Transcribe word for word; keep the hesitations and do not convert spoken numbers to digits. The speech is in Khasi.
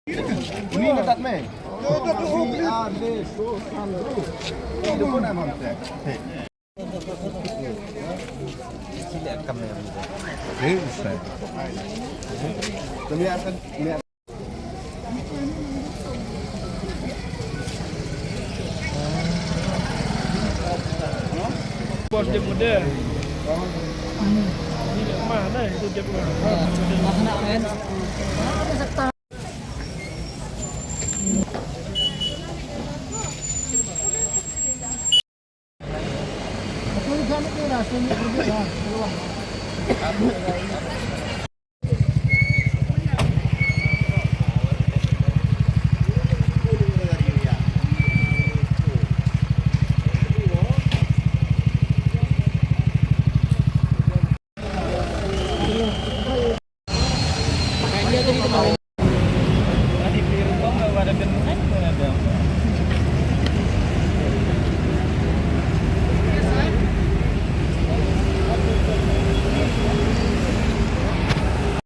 Ni ka tat me. Ni ada so sandu. Ni dukun amam te. Sila kam me. Ni sa. Ni akan ni Bos dia muda. Ini mana itu dia punya?